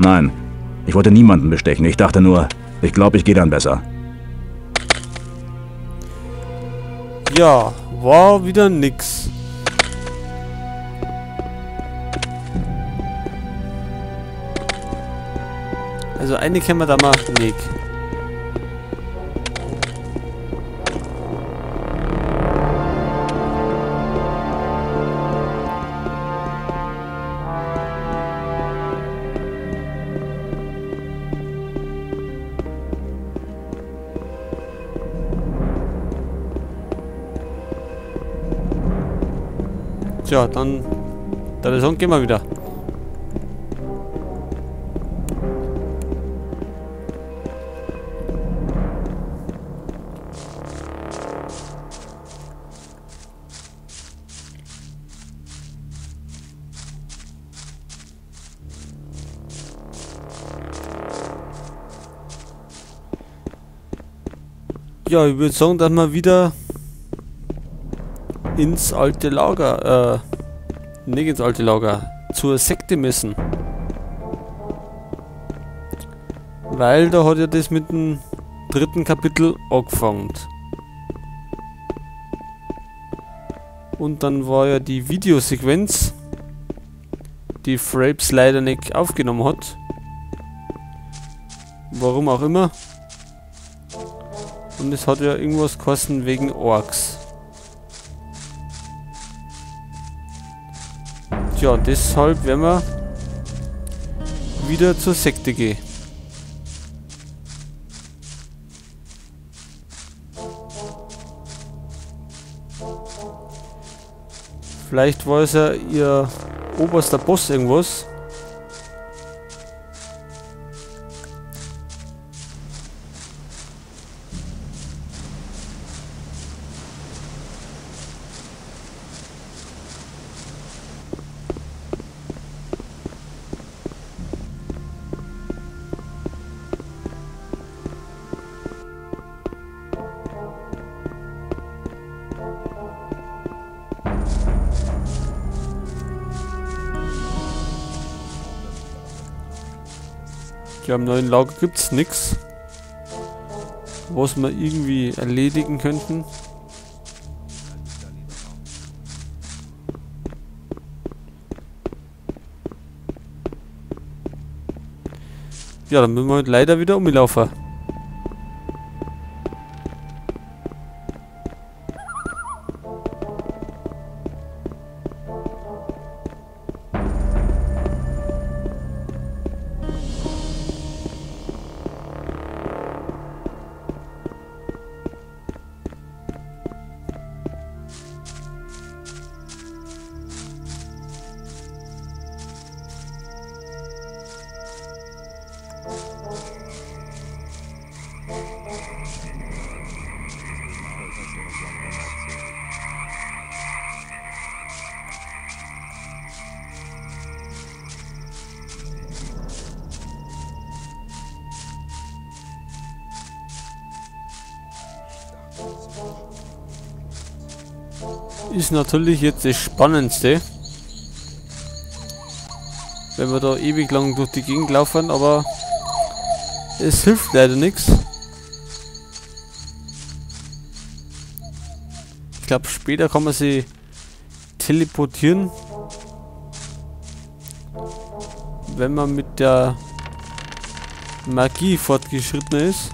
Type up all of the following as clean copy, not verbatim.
Nein, ich wollte niemanden bestechen. Ich dachte nur, ich glaube, ich gehe dann besser. Ja, war wieder nix. Also eine kennen wir da mal nicht. Tja, dann gehen wir wieder. Ja, ich würde sagen, dass wir wieder ins alte Lager, nicht ins alte Lager, zur Sekte müssen. Weil da hat ja das mit dem dritten Kapitel angefangen. Und dann war ja die Videosequenz, die Fraps leider nicht aufgenommen hat. Warum auch immer. Und es hat ja irgendwas gekostet wegen Orks. Tja, deshalb werden wir wieder zur Sekte gehen. Vielleicht war es ja ihr oberster Boss irgendwas. Ja, im neuen Lager gibt es nichts, was wir irgendwie erledigen könnten. Ja, dann müssen wir heute leider wieder umlaufen. Ist natürlich jetzt das Spannendste, wenn wir da ewig lang durch die Gegend laufen, aber es hilft leider nichts. Ich glaube, später kann man sie teleportieren, wenn man mit der Magie fortgeschritten ist.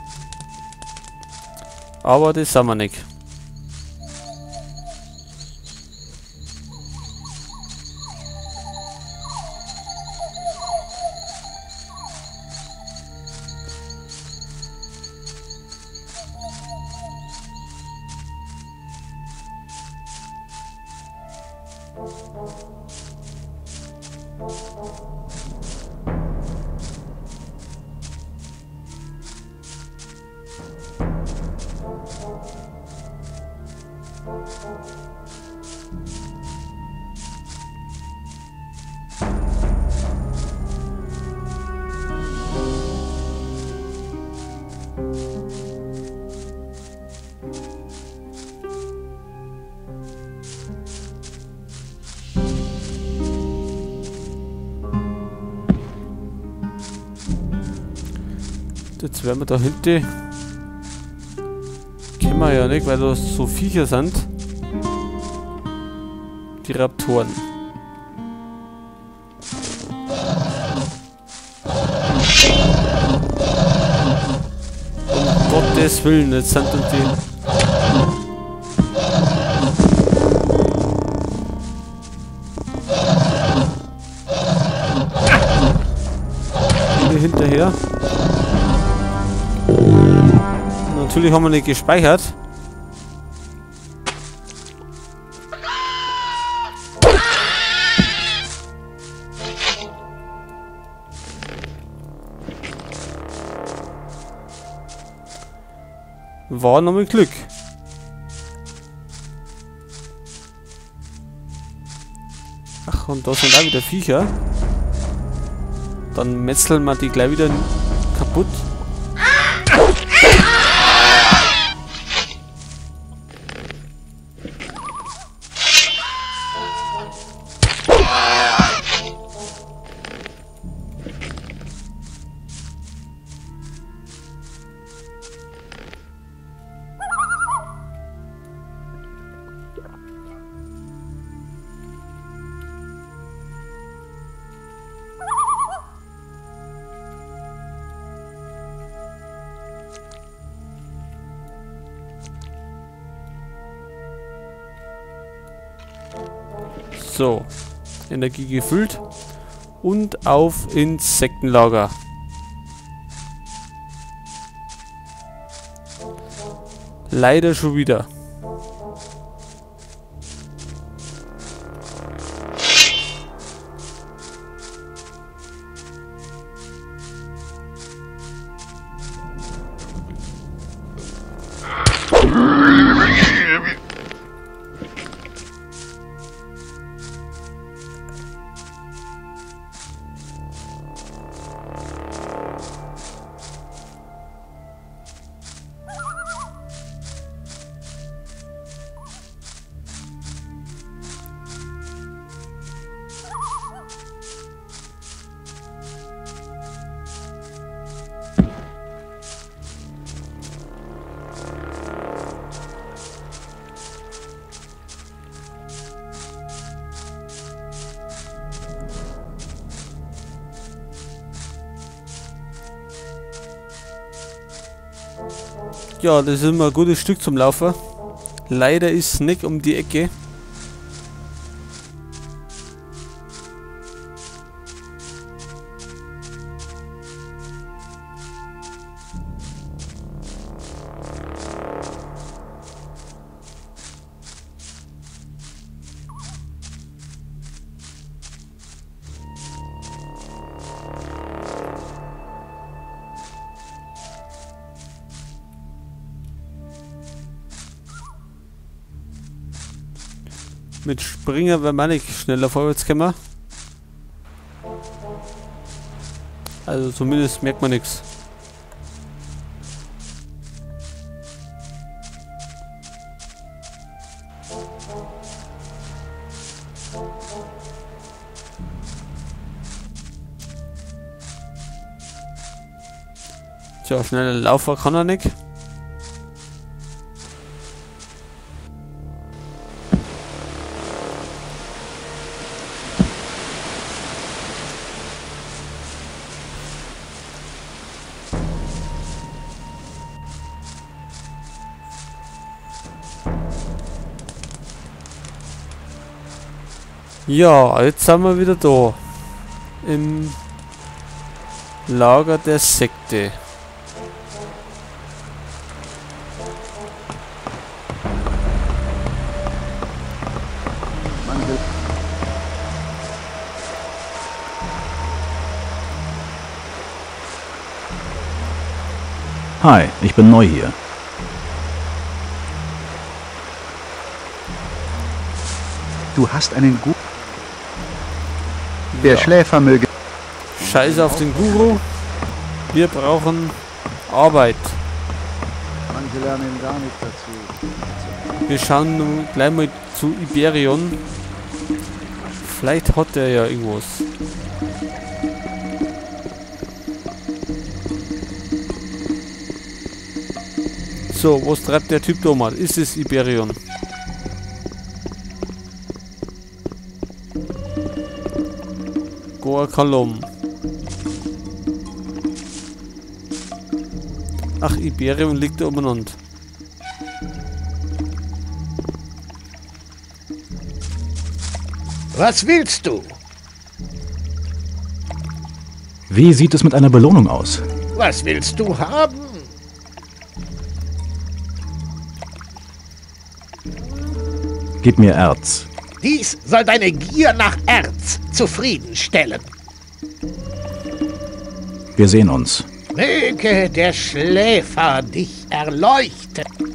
Aber das sind wir nicht. Jetzt werden wir da hinten. Kennen wir ja nicht, weil da so Viecher sind. Die Raptoren. Um Gottes Willen, jetzt sind dann die. Hinterher. Natürlich haben wir nicht gespeichert. War noch mit Glück. Ach, und da sind auch wieder Viecher. Dann metzeln wir die gleich wieder kaputt. So, Energie gefüllt und auf ins Sektenlager. Leider schon wieder. Ja, das ist immer ein gutes Stück zum Laufen. Leider ist es nicht um die Ecke. Mit Springer wäre man nicht schneller vorwärts gekommen. Also zumindest merkt man nichts. Tja, schneller Laufer kann er nicht. Ja, jetzt sind wir wieder da. Im Lager der Sekte. Hi, ich bin neu hier. Du hast einen Guru. Der Schläfer möge. Scheiße auf den Guru. Wir brauchen Arbeit. Manche lernen gar nicht dazu. Wir schauen nun gleich mal zu Iberion. Vielleicht hat er ja irgendwas. So, was treibt der Typ da mal? Ist es Iberion? Goakalom. Ach, Iberion liegt da umeinander. Was willst du? Wie sieht es mit einer Belohnung aus? Was willst du haben? Gib mir Erz. Dies soll deine Gier nach Erz zufriedenstellen. Wir sehen uns. Möge der Schläfer dich erleuchten.